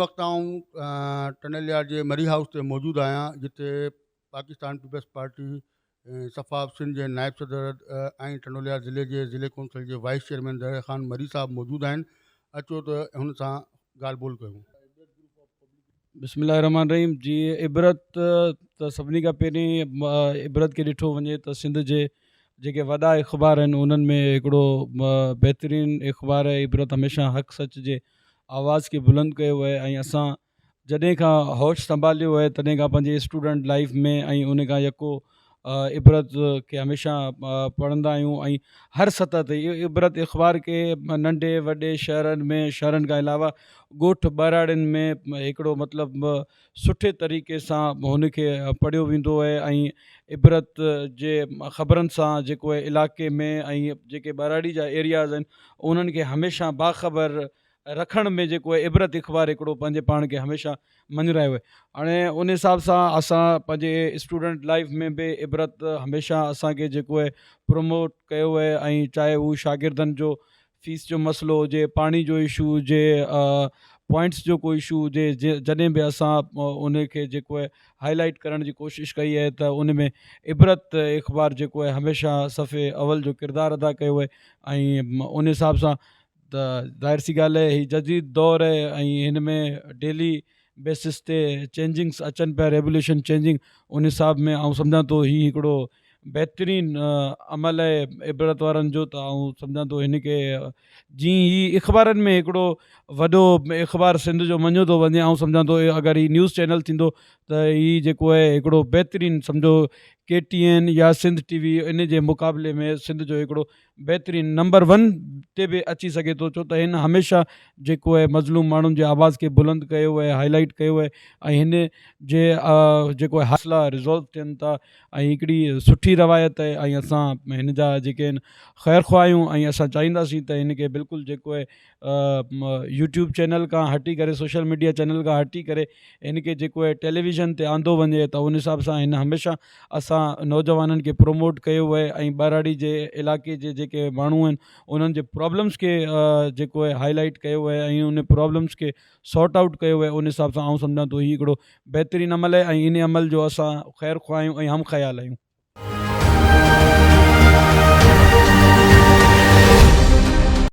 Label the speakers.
Speaker 1: وقت آئون ٽنڊليار جي مري هائوس تي موجود آهيان جتي پاڪستان پيپلز پارٽي صفا سنڌ جي نائب صدر ۽ ٽنڊوليار ضلعي جي ضلعي ڪونسل جي وائيس چيئرمين دريا خان مري صاحب موجود آهن اچو ته هن سان ڳالهه ٻولهه ڪيون.
Speaker 2: بسم الله الرحمٰن الرحيم جي عبرت ته سڀني کان پهرين عبرت کي ڏٺو وڃي ته سنڌ جي جيڪي وڏا اخبار آهن انهن ۾ هڪڙو بهترين اخبار آهي عبرت هميشه حق سچ جي آواز کي بلند ڪيو آهي ۽ اسان جڏهن کان هوش سنڀاليو آهي تڏهن کان پنهنجي اسٽوڊنٽ لائيف ۾ ۽ ان کان يڪو عبرت کي هميشه پڙهندا آهيون ۽ هر سطح تي عبرت اخبار کي ننڍي وڏي شهرن ۾ شهرن کان علاوه ڳوٺ ٻهراڙين ۾ هڪڙو مطلب سٺي طريقي سان هن کي پڙهيو ويندو آهي ۽ عبرت جي خبرن سان جيڪو آهي علائقي ۾ ۽ جيڪي ٻهراڙي جا ايرياز آهن انهن کي هميشه باخبر رکڻ ۾ جيڪو آهي عبرت اخبار هڪڙو پنهنجي پاڻ کي هميشه مڃرايو آهي هاڻي ان حساب سان اسان پنهنجي اسٽوڊنٽ لائف ۾ به عبرت هميشه اسانکي جيڪو آهي پروموٽ ڪيو آهي ۽ چاهي هو شاگردن جو فيس جو مسئلو هجي پاڻي جو اشو هجي پوائنٽس جو ڪو اشو هجي جڏهن به اسان ان کي جيڪو آهي هائي لائيٽ ڪرڻ جي ڪوشش ڪئي آهي ته ان ۾ عبرت اخبار جيڪو آهي هميشه صفحي اول جو ڪردار ادا ڪيو آهي ۽ ان حساب سان ته ظاهر سي ڳالهه آهي هي جديد دور آهي ۽ هن ۾ ڊيلي بيسس تي چينجنگس اچن پيا ريوليوشن چينجنگ ان حساب ۾ آئون سمجهان ٿو هي هڪڙو بهترين عمل آهي عبرت وارن جو ته آئون سمجهان ٿو هن کي جي هي اخبارن ۾ هڪڙو وڏو اخبار سنڌ جو مڃيو ٿو وڃي آئون سمجهان ٿو اگر هي نيوز چينل ٿيندو ته هي جيڪو آهي هڪڙو بهترين سمجهو ڪي ٽي اين يا سنڌ ٽي وي ان جي مقابلي ۾ سنڌ جو هڪڙو بهترين نمبر ون تي به اچي سگهي ٿو ڇو ته هن هميشه جيڪو آهي مظلوم ماڻهن جي آواز کي بلند ڪيو آهي هائي لائيٽ ڪيو آهي ۽ هن جي جيڪو آهي حاصلا ريزالو ٿين ٿا ۽ هڪڙي سٺي روايت آهي ۽ اسان هن جا جيڪي آهن خير خواهه آهيون ۽ اسان چاهينداسين ته هن کي بلڪل جيڪو آهي يوٽيوب چينل کان هٽي ڪري سوشل ميڊيا چينل کان هٽي ڪري هن کي جيڪو آهي ٽيليويزن تي آندو وڃي ته ان حساب سان هن هميشه اسان نوجوانن کي پروموٽ ڪيو آهي ۽ ٻهراڙي جي علائقي جي جيڪي ماڻهو آهن انهن جي پرابلمس کي جيڪو آهي هائي لائيٽ ڪيو آهي ۽ ان پرابلمس کي سارٽ آئوٽ ڪيو آهي ان حساب سان آئون سمجهان ٿو هي هڪڙو بهترين عمل آهي ۽ ان عمل جو اسان خير خواهه آهيون ۽ هم خيال آهيون.